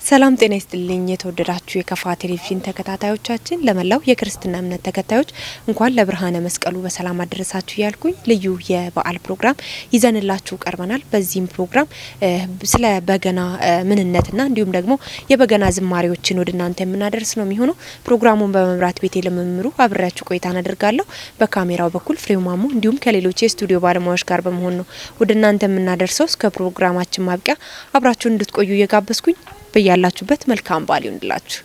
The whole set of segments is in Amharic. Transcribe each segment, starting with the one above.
ሰላም ጤና ይስጥልኝ። የተወደዳችሁ የከፋ ቴሌቪዥን ተከታታዮቻችን፣ ለመላው የክርስትና እምነት ተከታዮች እንኳን ለብርሃነ መስቀሉ በሰላም አደረሳችሁ እያልኩኝ ልዩ የበዓል ፕሮግራም ይዘንላችሁ ቀርበናል። በዚህም ፕሮግራም ስለ በገና ምንነትና እንዲሁም ደግሞ የበገና ዝማሬዎችን ወደ እናንተ የምናደርስ ነው የሚሆነው። ፕሮግራሙን በመምራት ቤቴ ለመምሩ አብሬያችሁ ቆይታ አደርጋለሁ። በካሜራው በኩል ፍሬው ማሞ እንዲሁም ከሌሎች የስቱዲዮ ባለሙያዎች ጋር በመሆን ነው ወደ እናንተ የምናደርሰው። እስከ ፕሮግራማችን ማብቂያ አብራችሁን እንድትቆዩ እየጋበዝኩኝ በያላችሁበት መልካም በዓል ይሁንላችሁ።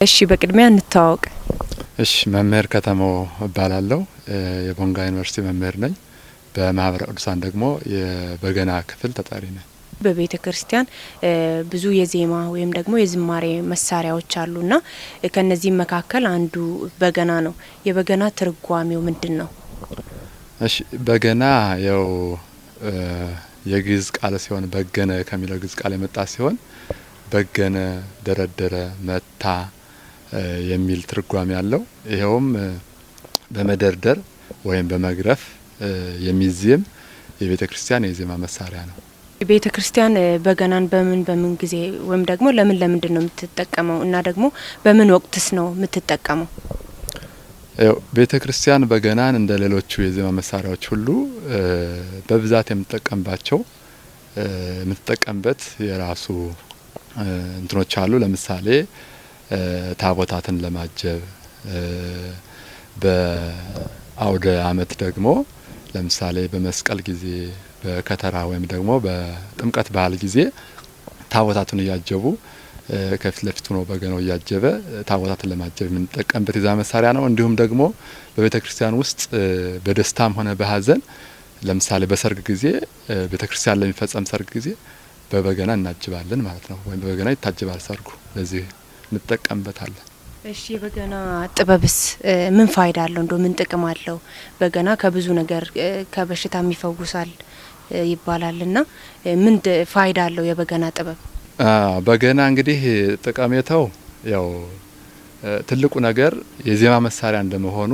እሺ፣ በቅድሚያ እንተዋወቅ። እሺ፣ መምህር ከተማው እባላለሁ። የቦንጋ ዩኒቨርሲቲ መምህር ነኝ። በማህበረ ቅዱሳን ደግሞ የበገና ክፍል ተጠሪ ነኝ። በቤተ ክርስቲያን ብዙ የዜማ ወይም ደግሞ የዝማሬ መሳሪያዎች አሉና ከነዚህም መካከል አንዱ በገና ነው። የበገና ትርጓሜው ምንድን ነው? እሺ፣ በገና ያው የግዕዝ ቃል ሲሆን በገነ ከሚለው ግዕዝ ቃል የመጣ ሲሆን በገነ፣ ደረደረ፣ መታ የሚል ትርጓሜ አለው። ይኸውም በመደርደር ወይም በመግረፍ የሚዜም የቤተ ክርስቲያን የዜማ መሳሪያ ነው። ቤተ ክርስቲያን በገናን በምን በምን ጊዜ ወይም ደግሞ ለምን ለምንድን ነው የምትጠቀመው እና ደግሞ በምን ወቅትስ ነው የምትጠቀመው? ያው ቤተ ክርስቲያን በገናን እንደ ሌሎቹ የዜማ መሳሪያዎች ሁሉ በብዛት የምትጠቀምባቸው የምትጠቀምበት የራሱ እንትኖች አሉ። ለምሳሌ ታቦታትን ለማጀብ፣ በአውደ ዓመት ደግሞ ለምሳሌ በመስቀል ጊዜ፣ በከተራ ወይም ደግሞ በጥምቀት በዓል ጊዜ ታቦታቱን እያጀቡ ከፊት ለፊት ሆኖ በገናው እያጀበ ታቦታትን ለማጀብ የምንጠቀምበት የዜማ መሳሪያ ነው። እንዲሁም ደግሞ በቤተ ክርስቲያን ውስጥ በደስታም ሆነ በሀዘን ለምሳሌ በሰርግ ጊዜ፣ ቤተ ክርስቲያን ለሚፈጸም ሰርግ ጊዜ በበገና እናጅባለን ማለት ነው። ወይም በበገና ይታጀባል ሰርጉ። ለዚህ እንጠቀምበታለን። እሺ፣ የበገና ጥበብስ ምን ፋይዳ አለው? እንደ ምን ጥቅም አለው? በገና ከብዙ ነገር ከበሽታም ይፈውሳል ይባላል እና ምን ፋይዳ አለው የበገና ጥበብ? በገና እንግዲህ ጠቀሜታው ያው ትልቁ ነገር የዜማ መሳሪያ እንደመሆኑ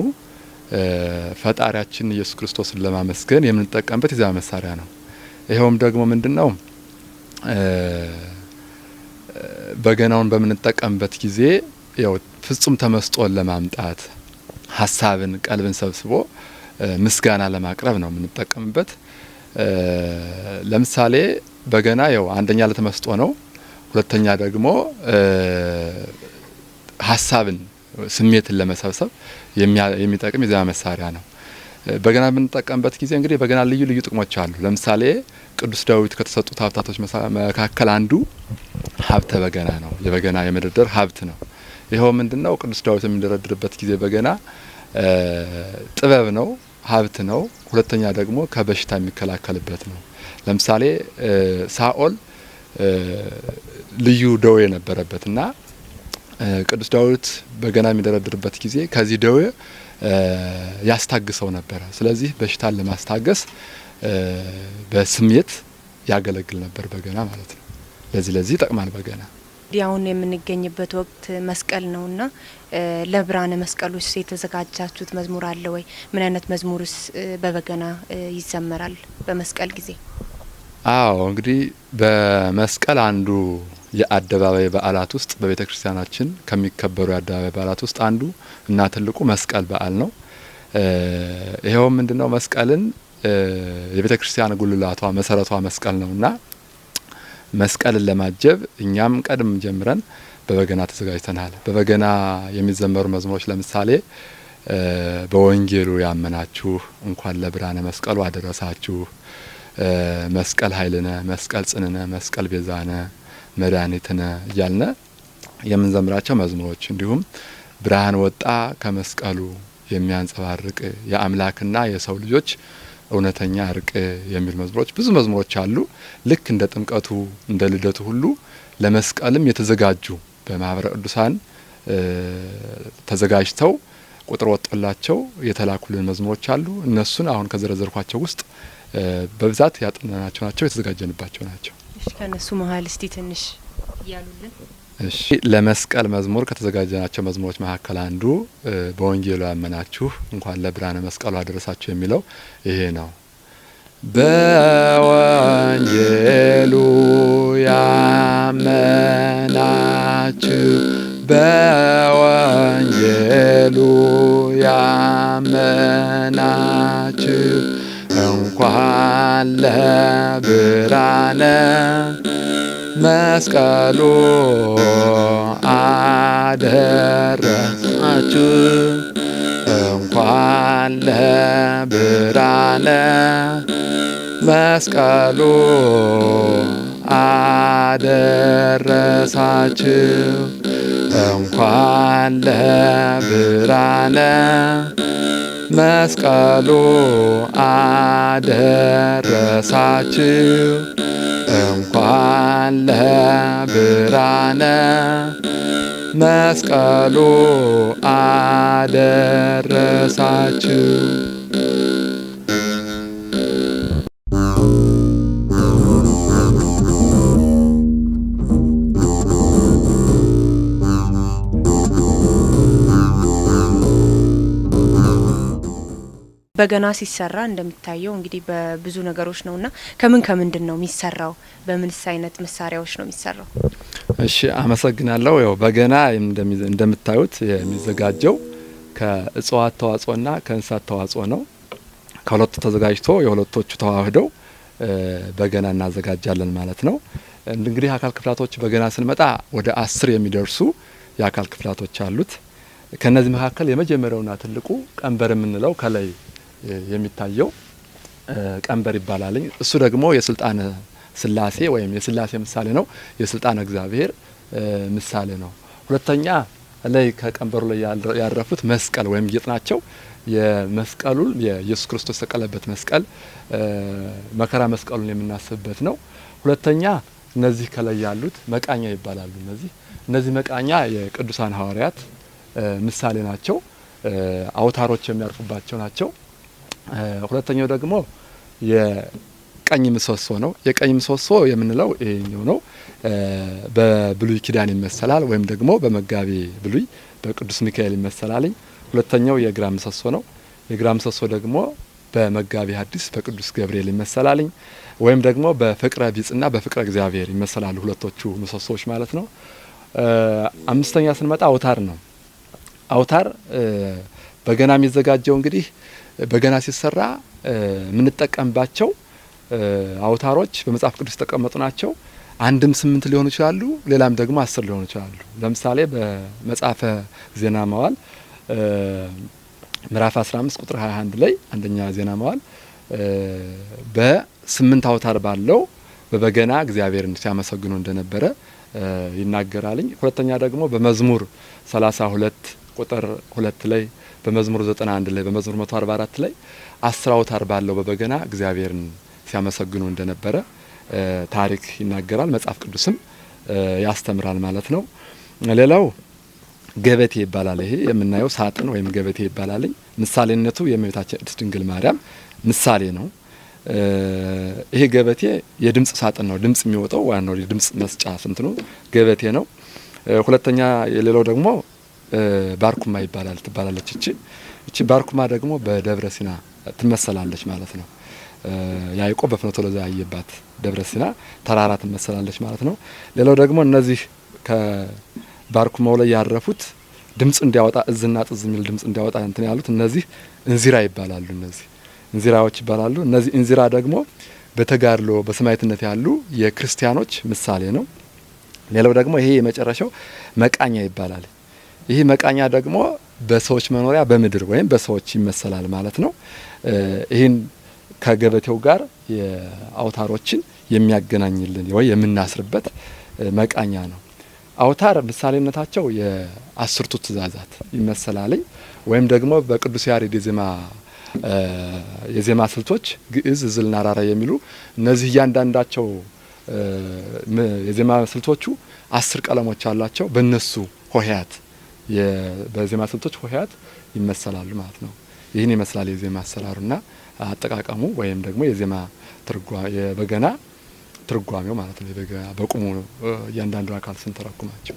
ፈጣሪያችን ኢየሱስ ክርስቶስን ለማመስገን የምንጠቀምበት የዜማ መሳሪያ ነው። ይኸውም ደግሞ ምንድነው? በገናውን በምንጠቀምበት ጊዜ ያው ፍጹም ተመስጦን ለማምጣት፣ ሀሳብን ቀልብን ሰብስቦ ምስጋና ለማቅረብ ነው የምንጠቀምበት። ለምሳሌ በገና ያው አንደኛ ለተመስጦ ነው። ሁለተኛ ደግሞ ሀሳብን ስሜትን ለመሰብሰብ የሚጠቅም የዜማ መሳሪያ ነው። በገና በምንጠቀምበት ጊዜ እንግዲህ በገና ልዩ ልዩ ጥቅሞች አሉ። ለምሳሌ ቅዱስ ዳዊት ከተሰጡት ሀብታቶች መካከል አንዱ ሀብተ በገና ነው። የበገና የመደርደር ሀብት ነው። ይኸው ምንድነው? ቅዱስ ዳዊት የሚደረድርበት ጊዜ በገና ጥበብ ነው፣ ሀብት ነው። ሁለተኛ ደግሞ ከበሽታ የሚከላከልበት ነው። ለምሳሌ ሳኦል ልዩ ደዌ ነበረበትና ቅዱስ ዳዊት በገና የሚደረድርበት ጊዜ ከዚህ ደዌ ያስታግሰው ነበር። ስለዚህ በሽታን ለማስታገስ በስሜት ያገለግል ነበር በገና ማለት ነው። ለዚህ ይጠቅማል በገና። አሁን የምንገኝበት ወቅት መስቀል ነውና ለብርሃነ መስቀሉስ የተዘጋጃችሁት መዝሙር አለ ወይ? ምን አይነት መዝሙርስ በበገና ይዘመራል በመስቀል ጊዜ? አዎ እንግዲህ በመስቀል አንዱ የአደባባይ በዓላት ውስጥ በቤተክርስቲያናችን ከሚከበሩ የአደባባይ በዓላት ውስጥ አንዱ እና ትልቁ መስቀል በዓል ነው። ይሄው ምንድነው? መስቀልን የቤተክርስቲያን ጉልላቷ መሰረቷ መስቀል ነውና መስቀልን ለማጀብ እኛም ቀድም ጀምረን በበገና ተዘጋጅተናል። በበገና የሚዘመሩ መዝሙሮች ለምሳሌ በወንጌሉ ያመናችሁ እንኳን ለብርሃነ መስቀሉ አደረሳችሁ፣ መስቀል ኃይልነ፣ መስቀል ጽንነ፣ መስቀል ቤዛነ መድኃኒትነ እያልነ የምንዘምራቸው መዝሙሮች፣ እንዲሁም ብርሃን ወጣ ከመስቀሉ የሚያንጸባርቅ የአምላክና የሰው ልጆች እውነተኛ እርቅ የሚል መዝሙሮች፣ ብዙ መዝሙሮች አሉ። ልክ እንደ ጥምቀቱ እንደ ልደቱ ሁሉ ለመስቀልም የተዘጋጁ በማህበረ ቅዱሳን ተዘጋጅተው ቁጥር ወጥቶላቸው የተላኩልን መዝሙሮች አሉ። እነሱን አሁን ከዘረዘርኳቸው ውስጥ በብዛት ያጠናናቸው ናቸው፣ የተዘጋጀንባቸው ናቸው። እሺ ከነሱ መሃል እስቲ ትንሽ ያሉልን። እሺ ለመስቀል መዝሙር ከተዘጋጀናቸው መዝሙሮች መካከል አንዱ በወንጌሉ ያመናችሁ እንኳን ለብርሃነ መስቀሉ አደረሳችሁ የሚለው ይሄ ነው። በወንጌሉ ያመናችሁ፣ በወንጌሉ ያመናችሁ እንኳን ለብርሃነ መስቀሉ አደረሳችሁ፣ እንኳን ለብርሃነ መስቀሉ አደረሳችሁ፣ እንኳን ለብርሃነ መስቀሉ አደረሳችሁ፣ እንኳን ለብርሃነ መስቀሉ አደረሳችሁ። በገና ሲሰራ እንደሚታየው እንግዲህ በብዙ ነገሮች ነውና ከምን ከምንድን ነው የሚሰራው? በምንስ አይነት መሳሪያዎች ነው የሚሰራው? እሺ አመሰግናለሁ። ያው በገና እንደምታዩት የሚዘጋጀው ከእጽዋት ተዋጽኦና ከእንስሳት ተዋጽኦ ነው። ከሁለቱ ተዘጋጅቶ የሁለቶቹ ተዋህደው በገና እናዘጋጃለን ማለት ነው። እንግዲህ አካል ክፍላቶች በገና ስንመጣ ወደ 10 የሚደርሱ የአካል ክፍላቶች አሉት። ከነዚህ መካከል የመጀመሪያውና ትልቁ ቀንበር የምንለው ከላይ የሚታየው ቀንበር ይባላል። እሱ ደግሞ የስልጣነ ስላሴ ወይም የስላሴ ምሳሌ ነው። የስልጣነ እግዚአብሔር ምሳሌ ነው። ሁለተኛ ላይ ከቀንበሩ ላይ ያረፉት መስቀል ወይም ጌጥ ናቸው። የመስቀሉን የኢየሱስ ክርስቶስ የተሰቀለበት መስቀል መከራ መስቀሉን የምናስብበት ነው። ሁለተኛ እነዚህ ከላይ ያሉት መቃኛ ይባላሉ። እነዚህ መቃኛ የቅዱሳን ሐዋርያት ምሳሌ ናቸው። አውታሮች የሚያርፉባቸው ናቸው። ሁለተኛው ደግሞ የቀኝ ምሰሶ ነው። የቀኝ ምሰሶ የምንለው ይሄኛው ነው። በብሉይ ኪዳን ይመሰላል ወይም ደግሞ በመጋቢ ብሉይ በቅዱስ ሚካኤል ይመሰላል። ሁለተኛው የግራ ምሰሶ ነው። የግራ ምሰሶ ደግሞ በመጋቢ ሐዲስ በቅዱስ ገብርኤል ይመሰላል ወይም ደግሞ በፍቅረ ቢጽና በፍቅረ እግዚአብሔር ይመሰላሉ ሁለቶቹ ምሰሶዎች ማለት ነው። አምስተኛ ስንመጣ አውታር ነው። አውታር በገና የሚዘጋጀው እንግዲህ በገና ሲሰራ የምንጠቀምባቸው አውታሮች በመጽሐፍ ቅዱስ የተቀመጡ ናቸው። አንድም 8 ሊሆኑ ይችላሉ፣ ሌላም ደግሞ 10 ሊሆኑ ይችላሉ። ለምሳሌ በመጽሐፈ ዜና መዋዕል ምዕራፍ 15 ቁጥር 21 ላይ አንደኛ ዜና መዋዕል በ8 አውታር ባለው በበገና እግዚአብሔርን ሲያመሰግኑ እንደነበረ ይናገራልኝ። ሁለተኛ ደግሞ በመዝሙር 32 ቁጥር 2 ላይ፣ በመዝሙር 91 ላይ፣ በመዝሙር 144 ላይ 10 አውታር ባለው በበገና እግዚአብሔርን ሲያመሰግኑ እንደነበረ ታሪክ ይናገራል፣ መጽሐፍ ቅዱስም ያስተምራል ማለት ነው። ሌላው ገበቴ ይባላል። ይሄ የምናየው ሳጥን ወይም ገበቴ ይባላል። ምሳሌነቱ የእመቤታችን ቅድስት ድንግል ማርያም ምሳሌ ነው። ይሄ ገበቴ የድምጽ ሳጥን ነው። ድምጽ የሚወጣው ዋናው የድምጽ መስጫ ስንት ነው ገበቴ ነው። ሁለተኛ የሌላው ደግሞ ባርኩማ ይባላል ትባላለች። እቺ ባርኩማ ደግሞ በደብረ ሲና ትመሰላለች ማለት ነው። ያዕቆብ በፍኖተ ሎዛ ያየባት ደብረ ሲና ተራራ ትመሰላለች ማለት ነው። ሌላው ደግሞ እነዚህ ከባርኩማው ላይ ያረፉት ድምጽ እንዲያወጣ እዝና ጥዝ የሚል ድምጽ እንዲያወጣ እንትን ያሉት እነዚህ እንዚራ ይባላሉ። እነዚህ እንዚራዎች ይባላሉ። እነዚህ እንዚራ ደግሞ በተጋድሎ በሰማዕትነት ያሉ የክርስቲያኖች ምሳሌ ነው። ሌላው ደግሞ ይሄ የመጨረሻው መቃኛ ይባላል። ይሄ መቃኛ ደግሞ በሰዎች መኖሪያ በምድር ወይም በሰዎች ይመሰላል ማለት ነው። ይሄን ከገበቴው ጋር የአውታሮችን የሚያገናኝልን ወይ የምናስርበት መቃኛ ነው። አውታር ምሳሌነታቸው የአስርቱ ትእዛዛት ይመሰላልኝ ወይም ደግሞ በቅዱስ ያሬድ የዜማ ስልቶች ግዕዝ፣ እዝልና ራራ የሚሉ እነዚህ እያንዳንዳቸው የዜማ ስልቶቹ 10 ቀለሞች አላቸው። በእነሱ ሆሄያት በዜማ ስልቶች ሆሄያት ይመሰላሉ ማለት ነው። ይህን ይመስላል የዜማ አሰራሩና አጠቃቀሙ ወይም ደግሞ የዜማ የበገና ትርጓሜው ማለት ነው። የበገና በቁሙ እያንዳንዱ አካል ስንተረጉማቸው።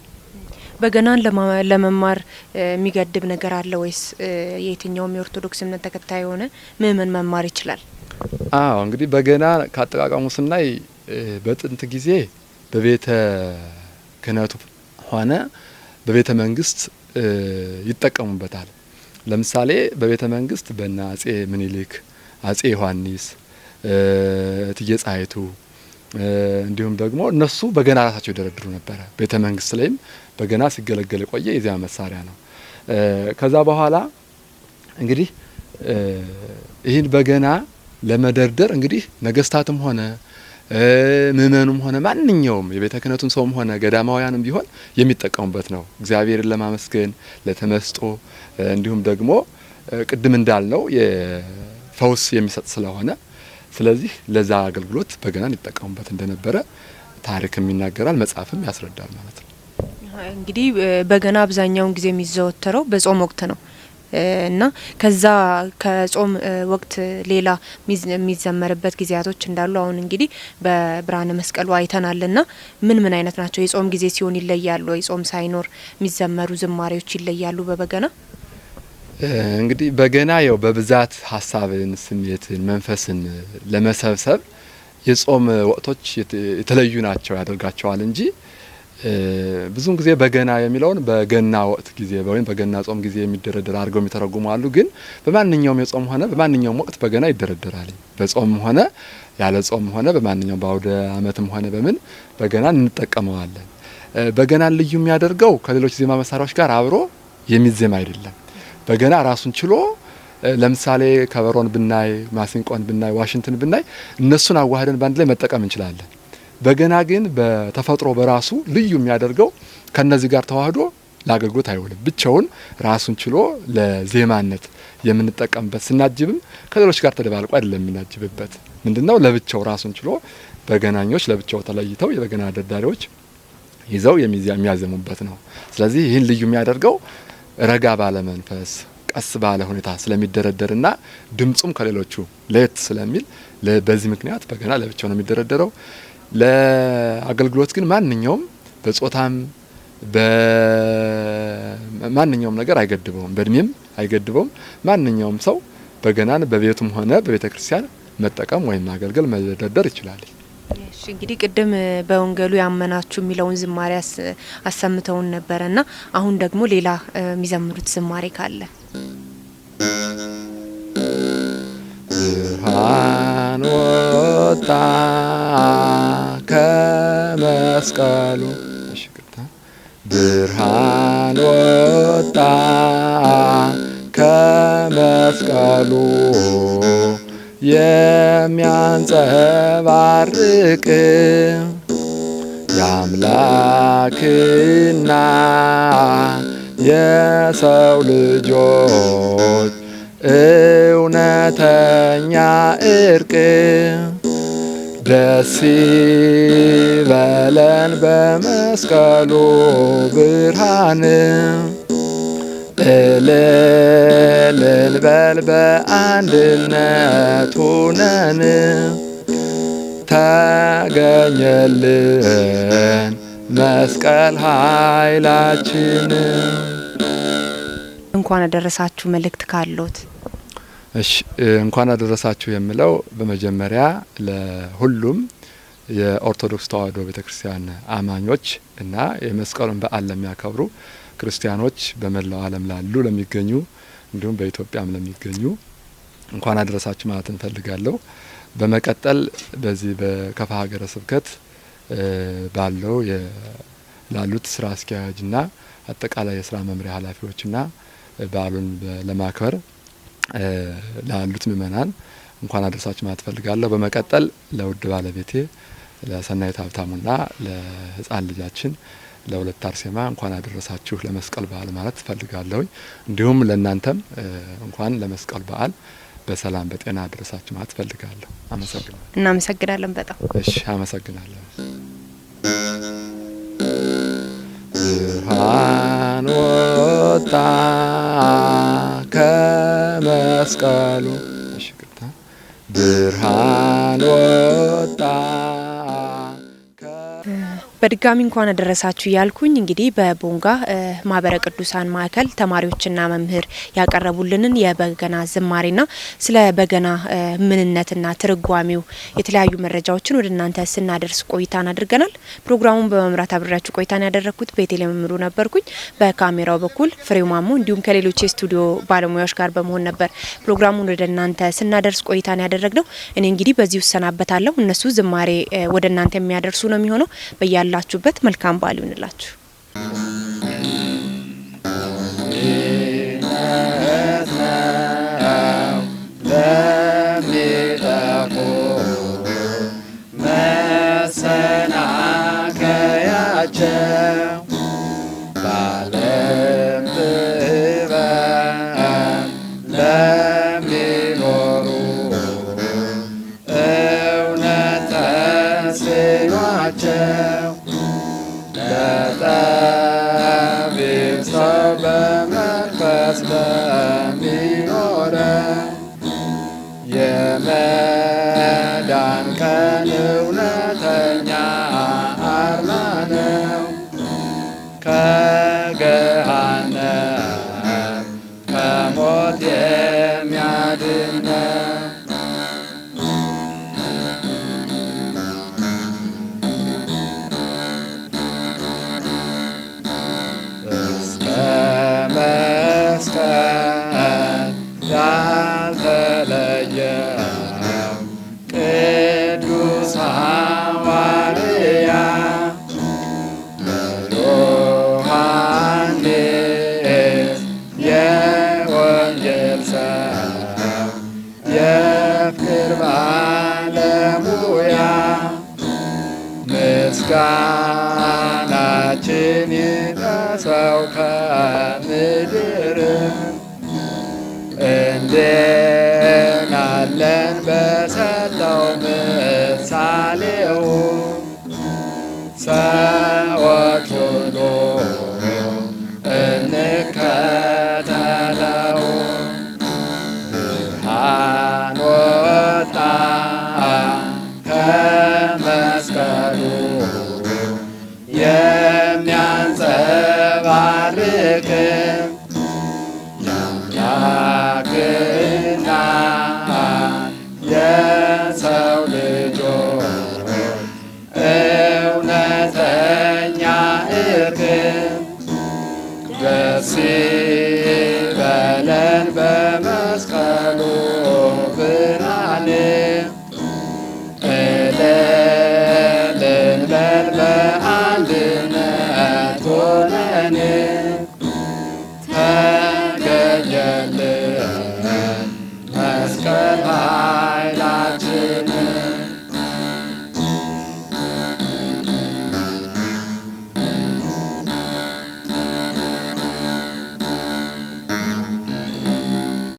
በገናን ለመማር የሚገድብ ነገር አለ ወይስ የትኛውም የኦርቶዶክስ እምነት ተከታይ የሆነ ምእመን መማር ይችላል? አዎ፣ እንግዲህ በገና ካጠቃቀሙ ስናይ በጥንት ጊዜ በቤተ ክህነቱ ሆነ በቤተ መንግስት ይጠቀሙበታል። ለምሳሌ በቤተ መንግስት በእነ አጼ ምኒልክ፣ አጼ ዮሐንስ፣ እቴጌ ጣይቱ እንዲሁም ደግሞ እነሱ በገና ራሳቸው ይደረድሩ ነበር። ቤተ መንግስት ላይም በገና ሲገለገል የቆየ የዜማ መሳሪያ ነው። ከዛ በኋላ እንግዲህ ይህን በገና ለመደርደር እንግዲህ ነገስታትም ሆነ ምእመኑም ሆነ ማንኛውም የቤተ ክህነቱም ሰውም ሆነ ገዳማውያንም ቢሆን የሚጠቀሙበት ነው። እግዚአብሔርን ለማመስገን፣ ለተመስጦ፣ እንዲሁም ደግሞ ቅድም እንዳልነው የፈውስ የሚሰጥ ስለሆነ ስለዚህ ለዛ አገልግሎት በገናን ይጠቀሙበት እንደነበረ ታሪክም ይናገራል፣ መጽሐፍም ያስረዳል ማለት ነው። እንግዲህ በገና አብዛኛውን ጊዜ የሚዘወተረው በጾም ወቅት ነው እና ከዛ ከጾም ወቅት ሌላ የሚዘመርበት ጊዜያቶች እንዳሉ አሁን እንግዲህ በብርሃነ መስቀሉ አይተናልና ምን ምን አይነት ናቸው? የጾም ጊዜ ሲሆን ይለያሉ ወይ? ጾም ሳይኖር የሚዘመሩ ዝማሬዎች ይለያሉ በበገና? እንግዲህ በገና ያው በብዛት ሀሳብን፣ ስሜትን፣ መንፈስን ለመሰብሰብ የጾም ወቅቶች የተለዩ ናቸው ያደርጋቸዋል እንጂ ብዙን ጊዜ በገና የሚለውን በገና ወቅት ጊዜ ወይም በገና ጾም ጊዜ የሚደረደር አድርገው የሚተረጉሙ አሉ። ግን በማንኛውም የጾም ሆነ በማንኛውም ወቅት በገና ይደረደራል። በጾም ሆነ ያለ ጾም ሆነ በማንኛውም በአውደ ዓመትም ሆነ በምን በገና እንጠቀመዋለን። በገናን ልዩ የሚያደርገው ከሌሎች ዜማ መሳሪያዎች ጋር አብሮ የሚዜማ አይደለም። በገና ራሱን ችሎ ለምሳሌ ከበሮን ብናይ፣ ማሲንቆን ብናይ፣ ዋሽንትን ብናይ እነሱን አዋህደን ባንድ ላይ መጠቀም እንችላለን። በገና ግን በተፈጥሮ በራሱ ልዩ የሚያደርገው ከነዚህ ጋር ተዋህዶ ለአገልግሎት አይውልም። ብቻውን ራሱን ችሎ ለዜማነት የምንጠቀምበት፣ ስናጅብም ከሌሎች ጋር ተደባልቆ አይደለም የምናጅብበት። ምንድነው ለብቻው ራሱን ችሎ በገናኞች ለብቻው ተለይተው የበገና ደርዳሪዎች ይዘው የሚያዘሙበት ነው። ስለዚህ ይህን ልዩ የሚያደርገው ረጋ ባለ መንፈስ ቀስ ባለ ሁኔታ ስለሚደረደርና ድምጹም ከሌሎቹ ለየት ስለሚል በዚህ ምክንያት በገና ለብቻው ነው የሚደረደረው። ለአገልግሎት ግን ማንኛውም በጾታም በማንኛውም ነገር አይገድበውም፣ በእድሜም አይገድበውም። ማንኛውም ሰው በገናን በቤቱም ሆነ በቤተክርስቲያን መጠቀም ወይም ማገልገል መደርደር ይችላል። እሺ፣ እንግዲህ ቅድም በወንጌሉ ያመናችሁ የሚለውን ዝማሬ አሰምተውን ነበርና አሁን ደግሞ ሌላ የሚዘምሩት ዝማሬ ካለ? ብርሃን ወጣ ከመስቀሉ፣ ብርሃን ወጣ ከመስቀሉ የሚያንጸባርቅ የአምላክና የሰው ልጆች እውነተኛ እርቅ። ደስ ይበለን በመስቀሉ ብርሃን፣ እልል እንበል በአንድነት ሆነን፣ ተገኘልን መስቀል ኃይላችን። እንኳን አደረሳችሁ መልእክት ካሎት? እሺ፣ እንኳን አደረሳችሁ የምለው በመጀመሪያ ለሁሉም የኦርቶዶክስ ተዋሕዶ ቤተክርስቲያን አማኞች እና የመስቀሉን በዓል ለሚያከብሩ ክርስቲያኖች በመላው ዓለም ላሉ ለሚገኙ እንዲሁም በኢትዮጵያም ለሚገኙ እንኳን አደረሳችሁ ማለት እንፈልጋለሁ። በመቀጠል በዚህ በከፋ ሀገረ ስብከት ባለው ላሉት ስራ አስኪያጅና አጠቃላይ የስራ መምሪያ ኃላፊዎችና በዓሉን ለማክበር ላሉት ምእመናን እንኳን አደረሳችሁ ማለት እፈልጋለሁ። በመቀጠል ለውድ ባለቤቴ ለሰናይት ሀብታሙና ለሕፃን ልጃችን ለሁለት አርሴማ እንኳን አደረሳችሁ ለመስቀል በዓል ማለት እፈልጋለሁኝ። እንዲሁም ለእናንተም እንኳን ለመስቀል በዓል በሰላም በጤና አደረሳችሁ ማለት እፈልጋለሁ። አመሰግናለሁ። እናመሰግናለን በጣም። እሺ፣ አመሰግናለሁ። ብርሃን ወጣ ከመስቀሉ፣ እሺ፣ ይቅርታ፣ ብርሃን ወጣ። በድጋሚ እንኳን አደረሳችሁ እያልኩኝ እንግዲህ በቦንጋ ማህበረ ቅዱሳን ማዕከል ተማሪዎችና መምህር ያቀረቡልንን የበገና ዝማሬና ስለ በገና ምንነትና ትርጓሜው የተለያዩ መረጃዎችን ወደ እናንተ ስናደርስ ቆይታን አድርገናል። ፕሮግራሙን በመምራት አብሬያችሁ ቆይታን ያደረግኩት ቤቴል መምህሩ ነበርኩኝ። በካሜራው በኩል ፍሬው ማሞ እንዲሁም ከሌሎች የስቱዲዮ ባለሙያዎች ጋር በመሆን ነበር ፕሮግራሙን ወደ እናንተ ስናደርስ ቆይታን ያደረግነው። እኔ እንግዲህ በዚሁ እሰናበታለሁ። እነሱ ዝማሬ ወደ እናንተ የሚያደርሱ ነው የሚሆነው። በያላችሁበት መልካም በዓል ይሁንላችሁ። ለሚጠፉ መሰናከያቸው፣ ባለም ጥበብ ለሚኖሩ እውነት ተስኗቸው፣ ለጠቢብ ሰው በመንፈስ ለሚኖረው የመዳን ቀን እውነተኛ አርማ ነው። ከገሃነም ከሞት የሚያድን ነው። እስከ መስቀል ያልተለየው ቅዱስ ሐዋርያ ለዮሐንስ የወንጌል ሰው የፍቅር ባለሙያ፣ ምስጋናችን ይድረሰው ከምድር፣ እንድናለን በሰጠው ምሳሌው፣ ሰዎች ሁሉ እንከተለው። ብርሃን ወጣ ከመስቀሉ የሚያንጸባርቅ የአምላክና የሰው ልጆች እውነተኛ እርቅ። ደስ